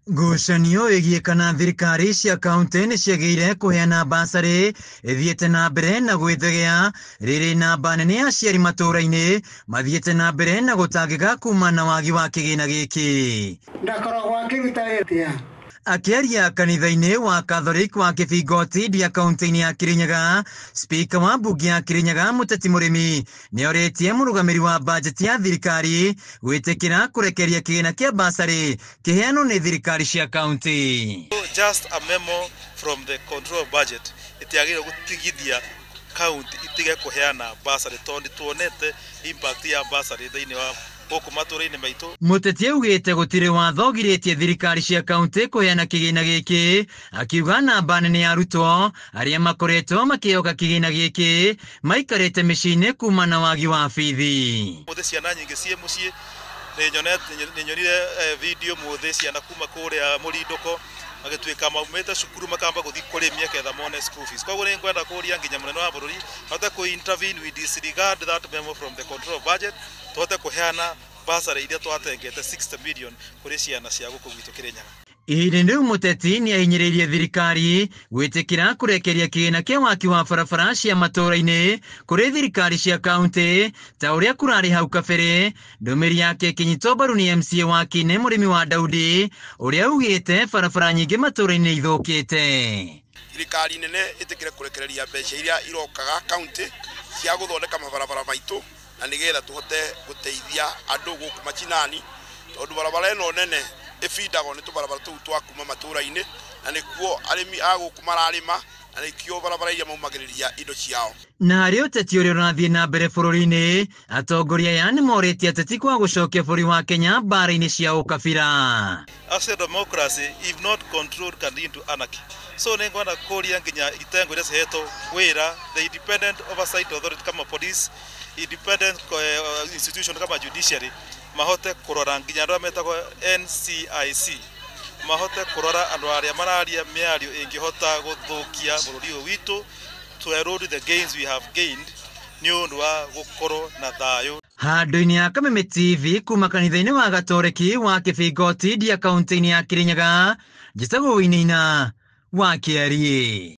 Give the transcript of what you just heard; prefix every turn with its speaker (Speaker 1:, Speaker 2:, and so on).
Speaker 1: Ngucanio ĩgiĩ kana thirikari cia kaunti nĩ ciagĩrĩire kũheana basarĩ ĩthiĩte na mbere na gwĩthegea rĩrĩ namba nene ya aciari matũũra-inĩ mathiĩte na mbere na gũtangĩka kuma na wagi wa kĩgĩna gĩkĩ.
Speaker 2: Ndakoragwo akĩruta wĩra.
Speaker 1: Akĩaria kanitha-inĩ wa Catholic wa Kĩbingoti Ndia kaunti-inĩ ya Kirinyaga, spika wa mbunge ya Kirinyaga Mũteti Mũrĩmi nĩorĩtie mũrũgamĩri wa bajeti ya thirikari gwĩtĩkĩra kũrekeria kĩgĩna kĩa basarĩ kĩheanwo nĩ thirikari cia kaunti.
Speaker 3: Just a memo from the control of budget itiagĩrĩirwo gũtigithia kaunti itige kũheana basarĩ tondũ tuonete impact ya basarĩ thĩinĩ wa gũkũ matũũra-inĩ maitũ.
Speaker 1: Mũteti augĩte gũtirĩ watho ũgirĩtie thirikari cia kaunti kũheana kĩgĩna gĩkĩ, akiuga namba nene ya arutwo arĩa makoretwo makĩhoka kĩgĩna gĩkĩ maikarĩte mĩciĩ-inĩ kuma na wagi wa bithi.
Speaker 3: Mũthĩ ciana nyingĩ ciĩ mũciĩ, nĩ nyonire video mũthĩ ciana kuma kũrĩa mũrindũko magĩtuĩka maumĩte cukuru makamba gũthiĩ kũrĩmia ketha mone school fees. Koguo nĩ ngwenda kũria nginya mũnene wa bũrũri ahote kũ intervene. We disregard that memo from the control of budget, tũhote kũheana basarĩ iria twatengete 60 million kũrĩ ciana cia gũkũ gwitũ Kĩrĩnyaga.
Speaker 1: Ihinda-inĩ rĩu mũteti nĩ ahinyĩrĩirie thirikari gwĩtĩkĩra kũrekeria kĩgĩna kĩa waki wa barabara cia matũũra-inĩ kũrĩ thirikari cia kaunti ta ũrĩa kũrarĩ hau kabere. Ndũmĩrĩri yake ĩkĩnyitwo mbaru nĩ MCA wa Kine Mũrĩmi wa Daudi ũrĩa augĩte barabara nyingĩ matũũra-inĩ ithũkĩte.
Speaker 4: Thirikari nene ĩtĩkĩre kũrekereria mbeca iria irokaga kaunti cia gũthondeka mabarabara maitũ na nĩgetha tũhote gũteithia andũ gũkũ machinani, tondũ barabara ĩno nene ĩbindagwo nĩ tũbarabara tũu twa kuma matũũra-inĩ, na nĩkuo arĩmi a gũkũ mararĩma na nĩkĩo barabara iria maumagĩrĩria indo ciao.
Speaker 1: Na harĩ ũteti ũrĩa ũrathiĩ na mbere bũrũri-inĩ, atongoria aya nĩ morĩtie ateti kwa gũcokia bũrũri wa Kenya mbara-inĩ cia ũkabira.
Speaker 3: As a democracy, if not controlled, can lead to anarchy. So nĩ ngwenda kũria nginya itengo iria cihetwo wĩra, the independent oversight authority kama police, independent institution kama judiciary, mahote kũrora nginya andũ arĩa metagwo NCIC, mahote kũrora andũ arĩa mararia mĩario ĩngĩhota gũthũkia bũrũri ũyũ witũ, to erode the gains we have gained nĩ ũndũ wa gũkorwo na thayũ.
Speaker 1: Handũ-inĩ ya Kameme TV kuma kanitha-inĩ wa Gatoreki wa Kĩbingoti Ndia kaunti-inĩ ya Kĩrĩnyaga, njĩtagwo Wĩinĩina wa Kĩariĩ.